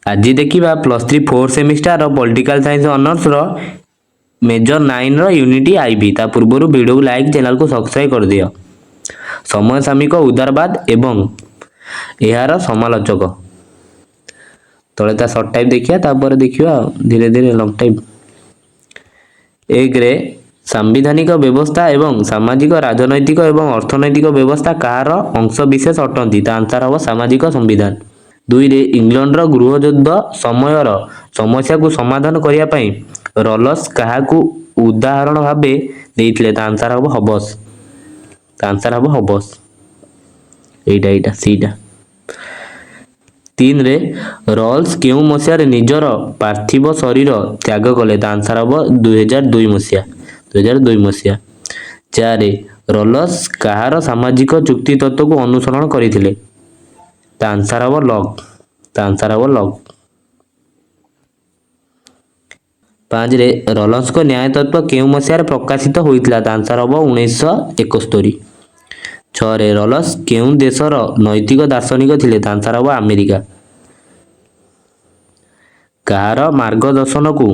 ଆଜି ଦେଖିବା +3 ଫୋର୍ଥ ସେମିଷ୍ଟାରର ପଲିଟିକାଲ ସାଇନ୍ସ ଅନର୍ସର ମେଜର 9ର ୟୁନିଟ୍ IV। ତା ପୂର୍ବରୁ ଭିଡ଼ିଓକୁ ଲାଇକ୍, ଚ୍ୟାନେଲକୁ ସବସ୍କ୍ରାଇବ୍ କରିଦିଅ। ସମସାମୟିକ ଉଦାରବାଦ ଏବଂ ଏହାର ସମାଲୋଚକ। ତଳେ ତା ସର୍ଟ ଟାଇପ୍ ଦେଖିବା, ତାପରେ ଦେଖିବା ଧୀରେ ଧୀରେ ଲଙ୍ଗ ଟାଇପ୍। 1ରେ ସାମ୍ବିଧାନିକ ବ୍ୟବସ୍ଥା ଏବଂ ସାମାଜିକ, ରାଜନୈତିକ ଏବଂ ଅର୍ଥନୈତିକ ବ୍ୟବସ୍ଥା କାହାର ଅଂଶ ବିଶେଷ ଅଟନ୍ତି? ତା ଆନ୍ସର୍ ହେବ ସାମାଜିକ ସମ୍ବିଧାନ। 2ରେ ଇଂଲଣ୍ଡର ଗୃହଯୁଦ୍ଧ ସମୟର ସମସ୍ୟାକୁ ସମାଧାନ କରିବା ପାଇଁ ରଲସ୍ କାହାକୁ ଉଦାହରଣ ଭାବେ ଦେଇଥିଲେ? ତା ଆନ୍ସର୍ ହେବ ହବସ୍। ତା ଆନ୍ସର୍ ହେବ ହବସ୍। ଏଇଟା ସେଇଟା। 3ରେ ରଲ୍ସ କେଉଁ ମସିହାରେ ନିଜର ପାର୍ଥିବ ଶରୀର ତ୍ୟାଗ କଲେ? ତା ଆନ୍ସର୍ ହେବ 2002 ମସିହା, 2002 ମସିହା। 4, ରଲସ୍ କାହାର ସାମାଜିକ ଚୁକ୍ତି ତତ୍ତ୍ୱକୁ ଅନୁସରଣ କରିଥିଲେ? ତା ଆନ୍ସର୍ ହେବ ଲକ୍। ତା ଆନ୍ସର୍ ହେବ ଲକ୍। 5ରେ ରଲସ୍ଙ୍କ ନ୍ୟାୟ ତତ୍ତ୍ୱ କେଉଁ ମସିହାରେ ପ୍ରକାଶିତ ହୋଇଥିଲା? ତା ଆନ୍ସର୍ ହେବ 1971। 6ରେ ରଲସ୍ କେଉଁ ଦେଶର ନୈତିକ ଦାର୍ଶନିକ ଥିଲେ? ତା ଆନ୍ସର୍ ହେବ ଆମେରିକା। କାହାର ମାର୍ଗଦର୍ଶନକୁ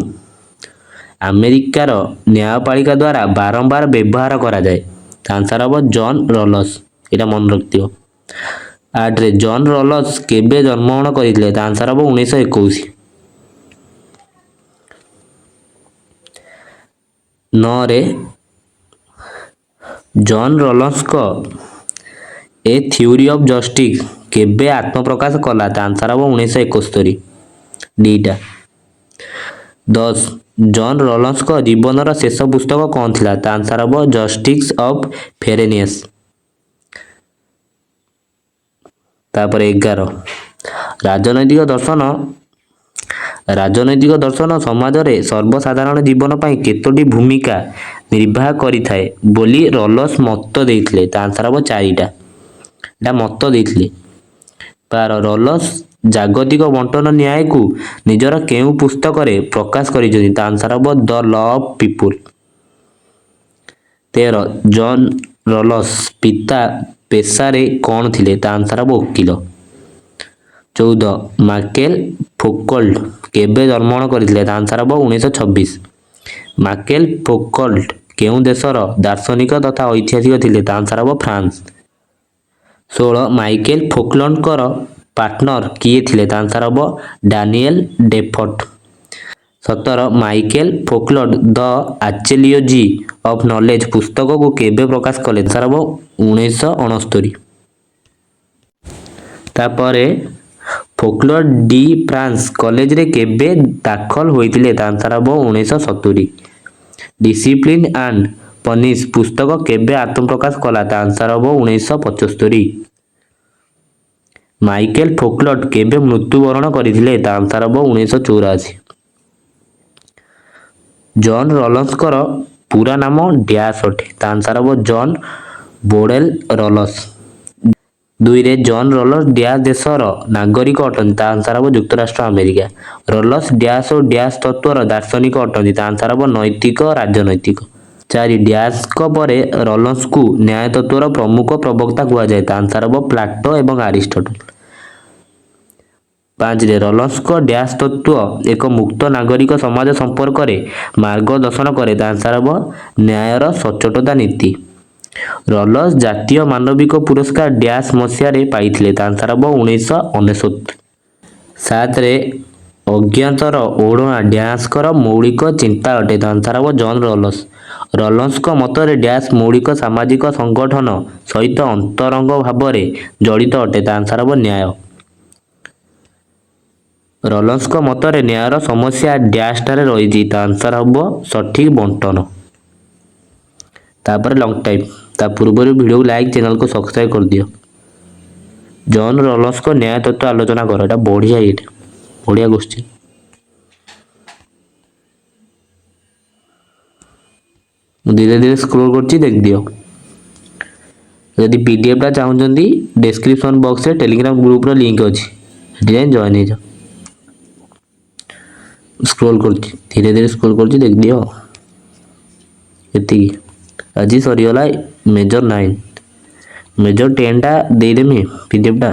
ଆମେରିକାର ନ୍ୟାୟପାଳିକା ଦ୍ୱାରା ବାରମ୍ବାର ବ୍ୟବହାର କରାଯାଏ? ତା ଆନ୍ସର୍ ହେବ ଜନ୍ ରଲସ୍। ଏଇଟା ମନେ ରଖିଥିବ। 8ରେ ଜନ୍ ରଲସ୍ କେବେ ଜନ୍ମଗ୍ରହଣ କରିଥିଲେ? ତା ଆନ୍ସର୍ ହେବ 1921। 9ରେ ଜନ୍ ରଲସ୍ଙ୍କ ଏ ଥିଓରି ଅଫ୍ ଜଷ୍ଟିସ୍ କେବେ ଆତ୍ମପ୍ରକାଶ କଲା? ତା ଆନ୍ସର୍ ହେବ 1971, 2ଟା। 10, ଜନ୍ ରଲସ୍ଙ୍କ ଜୀବନର ଶେଷ ପୁସ୍ତକ କ'ଣ ଥିଲା? ତା ଆନ୍ସର୍ ହେବ ଜଷ୍ଟିସ୍ ଅଫ୍ ଫେରେନିୟସ୍। ତାପରେ 11, ରାଜନୈତିକ ଦର୍ଶନ ସମାଜରେ ସର୍ବସାଧାରଣ ଜୀବନ ପାଇଁ କେତୋଟି ଭୂମିକା ନିର୍ବାହ କରିଥାଏ ବୋଲି ରଲସ୍ ମତ ଦେଇଥିଲେ? ତା ଆନ୍ସର୍ ହେବ 4ଟା। ଏଇଟା ମତ ଦେଇଥିଲେ। 12, ରଲସ୍ ଜାଗତିକ ବଣ୍ଟନ ନ୍ୟାୟକୁ ନିଜର କେଉଁ ପୁସ୍ତକରେ ପ୍ରକାଶ କରିଛନ୍ତି? ତା ଆନ୍ସର୍ ହେବ ଦ ଲ ଅଫ୍ ପିପୁଲ। 13, ଜନ୍ ରଲସ୍ ପିତା ପେସାରେ କ'ଣ ଥିଲେ? ତା ଆନ୍ସର୍ ହେବ ଓକିଲ। 14, ମାକେଲ ଫୋକଲ୍ଟ କେବେ ଜନ୍ମଗ୍ରହଣ କରିଥିଲେ? ତା ଆନ୍ସର୍ ହେବ 1926। ମାକେଲ ଫୋକଲ୍ଟ କେଉଁ ଦେଶର ଦାର୍ଶନିକ ତଥା ଐତିହାସିକ ଥିଲେ? ତା ଆନ୍ସର୍ ହେବ ଫ୍ରାନ୍ସ। 16, ମାଇକେଲ ଫୋକଲ୍ଟଙ୍କର ପାର୍ଟନର କିଏ ଥିଲେ? ତା ଆନ୍ସର୍ ହେବ Daniel Defert. 17, Michel Foucault the archaeology of knowledge ପୁସ୍ତକକୁ କେବେ ପ୍ରକାଶ କଲେ? ଆନ୍ସର୍ ହେବ 1969। ତାପରେ ଫୋକଲ୍ଟ ଡି ଫ୍ରାନ୍ସ କଲେଜରେ କେବେ ଦାଖଲ ହୋଇଥିଲେ? ତା ଆନ୍ସର୍ ହେବ 1970। ଡିସିପ୍ଲିନ୍ ଆଣ୍ଡ ପନିଶ ପୁସ୍ତକ କେବେ ଆତ୍ମପ୍ରକାଶ କଲା? ତା ଆନ୍ସର୍ ହେବ 1975। ମାଇକେଲ ଫୋକଲ୍ଟ କେବେ ମୃତ୍ୟୁବରଣ କରିଥିଲେ? ତା ଆନ୍ସର୍ ହେବ 1984। ଜନ୍ ରଲସ୍ଙ୍କର ପୁରା ନାମ ଡ୍ୟାସ୍ ଅଟେ। ତା ଆନ୍ସର୍ ହେବ ଜନ୍ ବୋଡେଲ ରଲସ୍। 2ରେ ଜନ୍ ରଲସ୍ ଡ୍ୟାସ୍ ଦେଶର ନାଗରିକ ଅଟନ୍ତି। ତା ଆନ୍ସର୍ ହେବ ଯୁକ୍ତରାଷ୍ଟ୍ର ଆମେରିକା। ରଲସ୍ ଡ୍ୟାସ୍ ଓ ଡ୍ୟାସ୍ ତତ୍ତ୍ୱର ଦାର୍ଶନିକ ଅଟନ୍ତି। ତା ଆନ୍ସର୍ ହେବ ନୈତିକ ରାଜନୈତିକ। 4, ଡ୍ୟାସ୍ଙ୍କ ପରେ ରଲସ୍ଙ୍କୁ ନ୍ୟାୟ ତତ୍ତ୍ୱର ପ୍ରମୁଖ ପ୍ରବକ୍ତା କୁହାଯାଏ। ତା ଆନ୍ସର୍ ହେବ ପ୍ଲାଟୋ ଏବଂ ଆରିଷ୍ଟଟଲ। 5ରେ ରଲସ୍ଙ୍କ ଡ୍ୟାସ୍ ତତ୍ତ୍ୱ ଏକ ମୁକ୍ତ ନାଗରିକ ସମାଜ ସମ୍ପର୍କରେ ମାର୍ଗଦର୍ଶନ କରେ। ତା ଆନ୍ସର୍ ହେବ ନ୍ୟାୟର ସଚ୍ଚୋଟତା ନୀତି। ରଲସ୍ ଜାତୀୟ ମାନବିକ ପୁରସ୍କାର ଡ୍ୟାସ୍ ମସିହାରେ ପାଇଥିଲେ। ତା ଆନ୍ସର୍ ହେବ 1999। 7ରେ ଅଜ୍ଞାତର ଓଢ଼ଣା ଡ୍ୟାସ୍ଙ୍କର ମୌଳିକ ଚିନ୍ତା ଅଟେ। ତା ଆନ୍ସର୍ ହେବ ଜନ୍ ରଲସ୍। ରଲସ୍ଙ୍କ ମତରେ ଡ୍ୟାସ୍ ମୌଳିକ ସାମାଜିକ ସଂଗଠନ ସହିତ ଅନ୍ତରଙ୍ଗ ଭାବରେ ଜଡ଼ିତ ଅଟେ। ତା ଆନ୍ସର୍ ହେବ ନ୍ୟାୟ। ରଲସ୍ଙ୍କ ମତରେ ନ୍ୟାୟର ସମସ୍ୟା ଡ୍ୟାସ୍ଠାରେ ରହିଛି। ତା ଆନ୍ସର୍ ହେବ ସଠିକ୍ ବଣ୍ଟନ। ତାପରେ ଲଙ୍ଗ ଟାଇପ୍। ତା ପୂର୍ବରୁ ଭିଡ଼ିଓକୁ ଲାଇକ୍, ଚ୍ୟାନେଲକୁ ସବସ୍କ୍ରାଇବ୍ କରିଦିଅ। ଜନ୍ ରଲସ୍ଙ୍କ ନ୍ୟାୟ ତତ୍ତ୍ୱ ଆଲୋଚନା କର। ଏଇଟା ବଢ଼ିଆ, ଏଇଟା ବଢ଼ିଆ କୋଶ୍ଚିନ୍। ମୁଁ ଧୀରେ ଧୀରେ ସ୍କ୍ରୋଲ୍ କରୁଛି, ଦେଖିଦିଅ। ଯଦି ପିଡିଏଫ୍ଟା ଚାହୁଁଛନ୍ତି, ଡେସ୍କ୍ରିପସନ୍ ବକ୍ସରେ ଟେଲିଗ୍ରାମ ଗ୍ରୁପ୍ର ଲିଙ୍କ୍ ଅଛି, ସେଠି ଯାଇ ଜଏନ୍ ହେଇଯାଅ। ସ୍କ୍ରୋଲ୍ କରୁଛି, ଧୀରେ ଧୀରେ ସ୍କ୍ରୋଲ୍ କରୁଛି, ଦେଖିଦିଅ। ଏତିକି ଆଜି ସରିଗଲା ମେଜର 9। ମେଜର 10ଟା ଦେଇଦେମି ପିଡିଏଫ୍ଟା।